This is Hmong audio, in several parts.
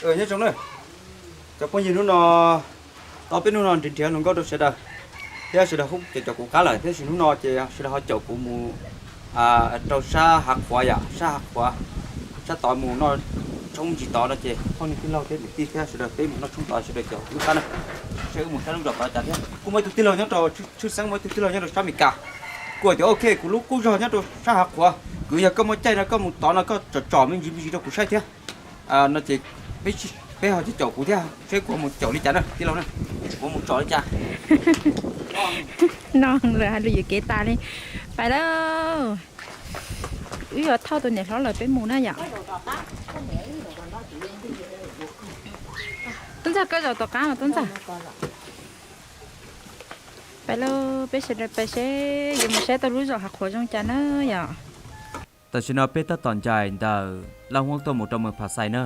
Nyob zoo na, cov phooj ywg, hnub no tau peb hnub no nrhiav nrhiav hluas nkauj rau sawv daws, thiab sawv daws kuj caum caum kuv qab lawm, tab sis hnub no ces sawv daws ho caum kuv mus rau sab Hav Qhuav yom, sab Hav Qhuav, sab tod mus noj tshoob ntsis tod no ces phooj ywg tij laug thiab niam tij thiab sawv daws peb mus noj tshoob tod, sawv daws caum kuv qab na. Seb wb mus sab lub zos tod cas thiab. Kuj muaj ib tug tij laug nyob rau, Tshwj Xeeb muaj ib tug tij laug nyob rau sab Amelikas, kuj hais tias ok, kuv lub qub zog nyob rau sab Hav Qhuav, kuv yog koj muaj caij no koj mus tod no koj tsom tsom me ntsis me ntsis rau kuv saib thiab. No ces peb ho caum kuv thiab seb kuv mus caum li cas na tij laug na, kuv mus tsom li cas. No lawm hais lus yuam kev tas li. Pais lauj. Wb yuav thauj tus niam hlob lawm peb mus na yom. Tub Ntxawg, koj zaum tom qab mas Tub Ntxawg. Pais lauj, peb sawv daws pais seb yuav mus saib tau lub zos Hav Qhuav zoo cas na yom. Tam sim no peb tab tom ncaim ntawm Laj Huab tuaj mus rau Mws Phas Xais na.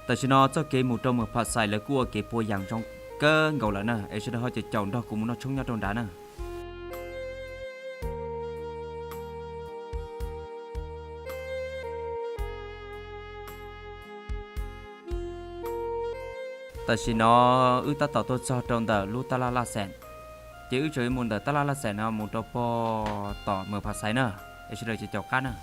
Tam sim no txoj kev mus rau Mws Phas Xais lawv kuj ua kev puas yas zoo kawg nkaus lawm na, es sawv daws ho caum caum nrog kuv mus noj tshoob nyob rau nrad na. Tam sim no wb tab tom tuaj txog rau ntawm lub tab laj Laj Xees, ces wb tseem yuav mus ntawm tab laj Laj Xees no mus rau pog tom Mws Phas Xais na, es sawv daws caum caum qab na.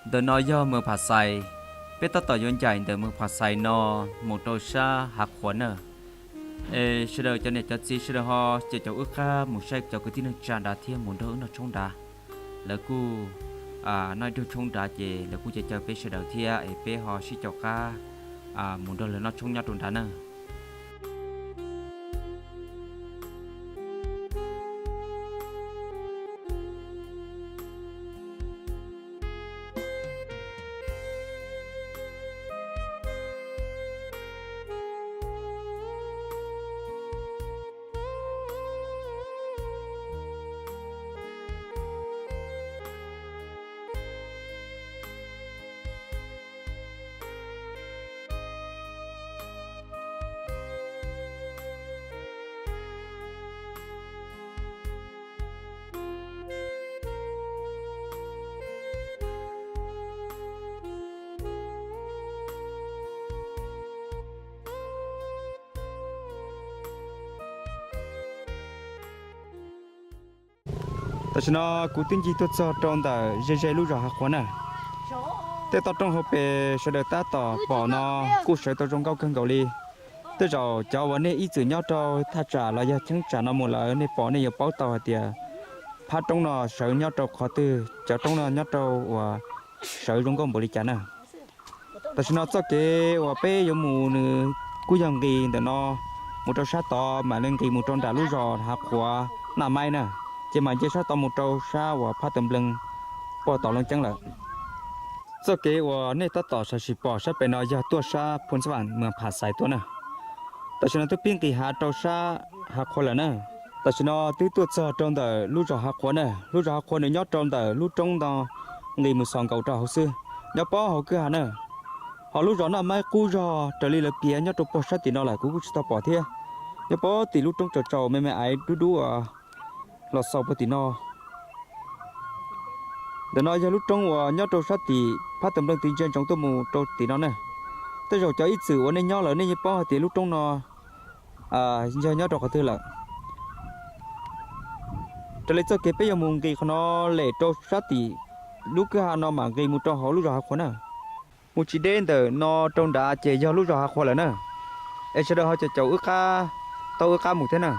Ntawm no yog Mws Phas Xais, peb tab tom yuav ncaim ntawm Mws Phas Xais no mus rau sab Hav Qhuav na. Es sawv daws cov niam cov txiv sawv daws ho caum caum wb qab mus saib cov kwv tij neej tsa nrad thiab mus nrog wb noj tshoob nrad. Lawv kuj noj ib rooj tshoob nrad ces lawv kuj caw caw peb sawv daws thiab es peb ho sib caum qab mus nrog lawv noj tshoob nyob rau nrad na. Tam sim no kuv twb ncig tuaj txog rau ntawm ze ze lub zos Hav Qhuav na. Tej toj roob hauv pes sawv daws tab tom pom no kuj sawv tau zoo nkauj kawg nkaus li. Tej zaum cov uas nej ib txwm nyob rau thaj tsam los yog cheeb tsam no mus lawm nej pom nej yuav paub tau hais tias phab roob no sawv nyob rau qhov twg, cov roob no nyob rau uas sawv zoo nkauj npaum li cas na. Tam sim no txoj kev uas peb yuav mus nws kuj yog nqis ntawm no mus rau sab tod mam li nqis mus rau nram lub zos Hav Qhuav Naj Maib na, ces mam nce sab tod mus rau sab uas phab Tawm Nplees pog tom Looj Ceeb lawm. Txoj kev uas nej tab tom sam sim pom sab pem no yog tuaj sab Phu Xab Vam Mws Phas Xais tuaj na. Tam sim no twb pib nqis hav rau sab Hav Qhuav lawm na. Tam sim no twb tuaj txog rau ntawm lub zos Hav Qhuav na. Lub zos Hav Qhuav nws nyob rau ntawm lub roob no nqis mus xaus nkaus rau hauv xwb, nyob pob hauv kwj ha na. Ho lub zos Naj Maib qub zog raws li lawv piav nyob rau puag sab tim no lawm kuv kuj tsis tau pom thiab. Nyob pob tim lub roob tsaus tsaus me me aiv dub dub los xaus puag tim no. Ntawm no yog lub roob uas nyob rau sab tim phab Tawm Nplees tim ntsia ntsoov tuaj mus rau tim no na. Tej zaum cov ib txwm uas nej nyob lawm nej yeej paub hais tias lub roob no yog nyob rau qhov twg lawm. Raws li txoj kev peb yuav mus nqis qhov no lem rau sab tim lub kwj ha no mam nqis mus rau hauv lub zos Hav Qhuav na. Mus tsis deb ntawm no rau nrad ces yog lub zos Hav Qhuav lawm na. Es sawv daws ho caum caum wb qab, taug wb qab mus thiab na.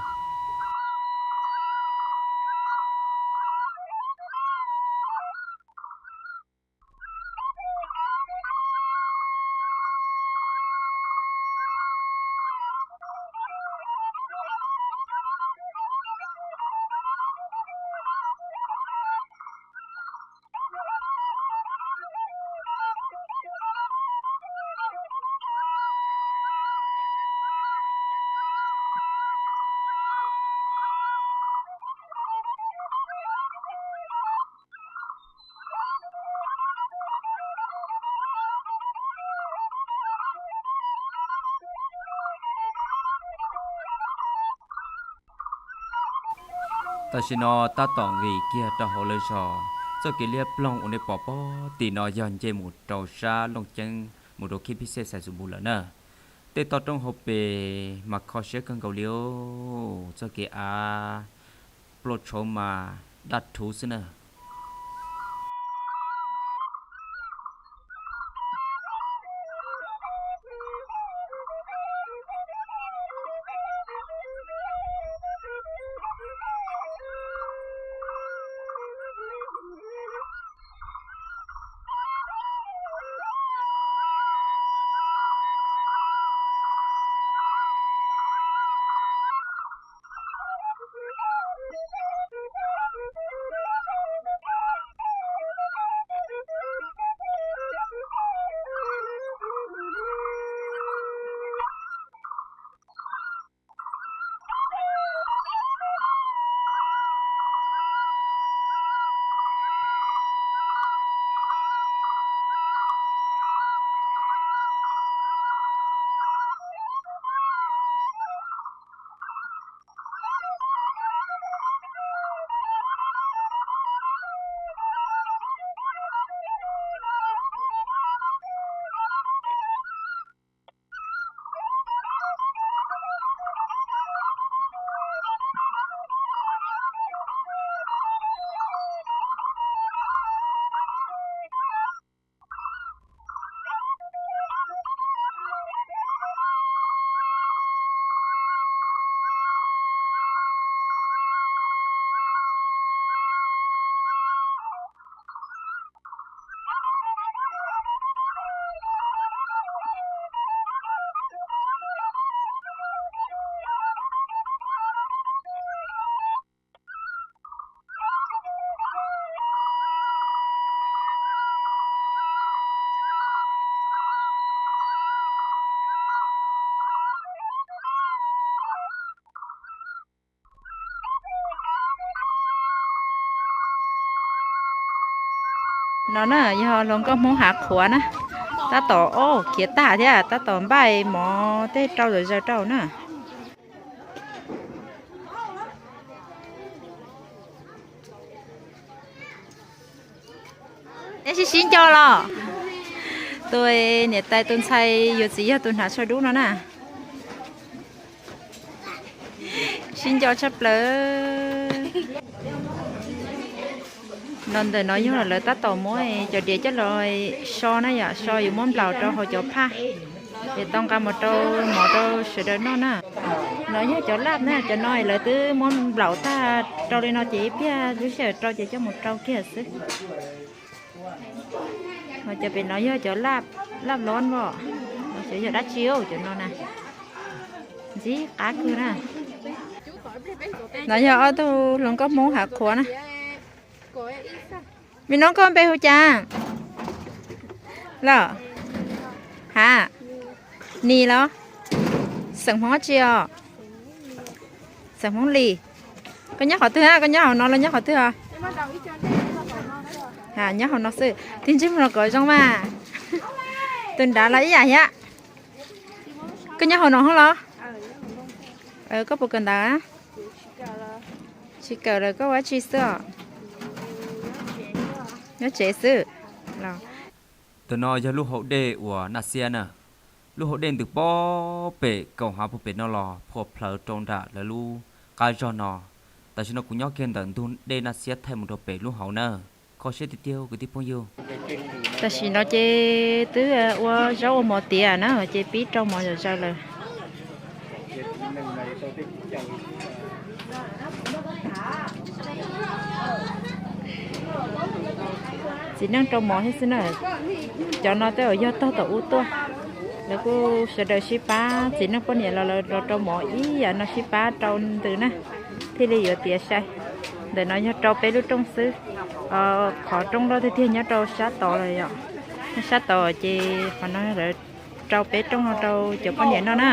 Tam sim no tab tom nqis kiag rau hauv lawv zos. Txoj kev liab ploog uas nej pom pob tim no yog nce mus rau sab Looj Ceeb mus rau khib phij xej Xais Xus Npus lawm na. Tej toj roob hauv pes mas kho siab kawg nkaus li os. Txoj kev av pluaj tshauv mas daj rhuv xwb na. No na yog hluas nkauj Hmoob Hav Qhuav na, tab tom, o, khiav tag thiab, tab tom npaj mov tej rau zom zaws rau na. Neb sib sib nco los? Tus niam tais tus ntxhais yuav txiv yog tus hnav tsho dub no na. Sib nco tshaj plaws. No ntawm no yog lawv tab tom muab cov diav coj los so na yom, so yuav muab nplaum rau hauv cov phaj es tau nqa mus rau mov rau sawv daws noj na. No yog cov laj na, cov no lawv twb muab nplaum tag rau li no ces ib pliag lub sij hawm rau ces coj mus rau kiag xwb. Ho cov pem no yog cov laj, laj lob os, xyov yog dab tsi cov no na. Ntxim qab kawg na. No yog ob tug hluas nkauj Hmoob Hav Qhuav na. Me noob, koj npe hu cas? Los? Ha? Nis los? Xeem Hmoob dab tsi os? Xeem Hmoob Lis. Koj nyob qhov twg? Koj nyob hauv no los nyob qhov twg os? Ha, nyob hauv no xwb. Tig ntsej muag los kom zoo mas. Tus nrad los ib yam thiab. Koj nyob hauv no hoob los? Koj puas kawm ntawv? Tsis kawm lawm, koj ua dab tsi xwb os? Nyob tsev xwb. Ntawm no yog lub hauv dej uas Naj Xiab na. Lub hauv dej ntws pob pem kaum hav puag pem no los phua plhawv rau nram lawv lub qab zog no. Tam sim no kuv nyob kiag ntawm ntug dej Naj Xiab thaij mus rau pem lub hauv na. Kho siab tiag tiag kwv tij phooj ywg. Tam sim no ces twb ua zaub ua mov tiav na, ces pib rau mov zom zaws lawm. Txiv neej rau mov thiab xwb na. Cov no tej zaum yog tog tom ub tuaj. Lawv kuj sawv daws sib pab, txiv neej poj niam los lawv los rau mov ib yam no sib pab rau ntws na, thiaj li yuav tiav sai. Ntawm no yog rau peb lub rooj xwb. Qhov rooj loj tiag tiag nyob rau sab tod lawm yom. Nyob sab tod ces qhov no lawv rau peb rooj no rau cov poj niam noj na.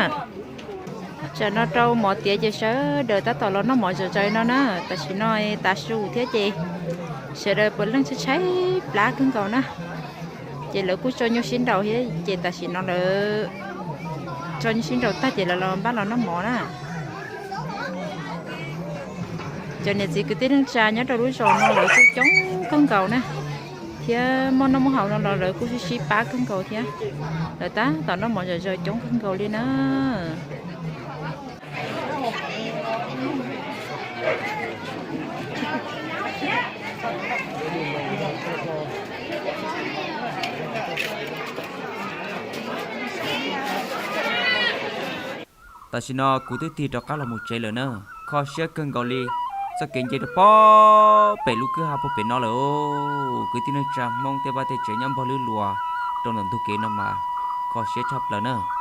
Tsam no rau mov tiav ces sawv daws tab tom los noj mov zom zaws no na. Tam sim no tav su thiab ces sawv daws puav leej tshaib tshaib plab kawg nkaus na. Ces lawv kuj tso nyuj sib nraus thiab ces tam sim no lawv tso nyuj sib nraus tag ces lawv los npaj los noj mov na. Cov niam txiv kwv tij neej tsa nyob rau lub zos no lawv kuj coob kawg nkaus na, thiab muaj noj muaj haus no los lawv kuj sib sib pab kawg nkaus thiab. Lawv tab tom noj mov zom zaws coob kawg nkaus li na. Tam sim no kuv twb tig rov qab los mus tsev lawm na. Kho siab kawg nkaus li, txoj kev nce rau pem lub kwj ha puag pem no lawm. Kwv tij neej tsa Hmoob tej vaj tej tsev nyob npog lwb luas rau ntawm ntug kev no mas kho siab tshaj plaws na.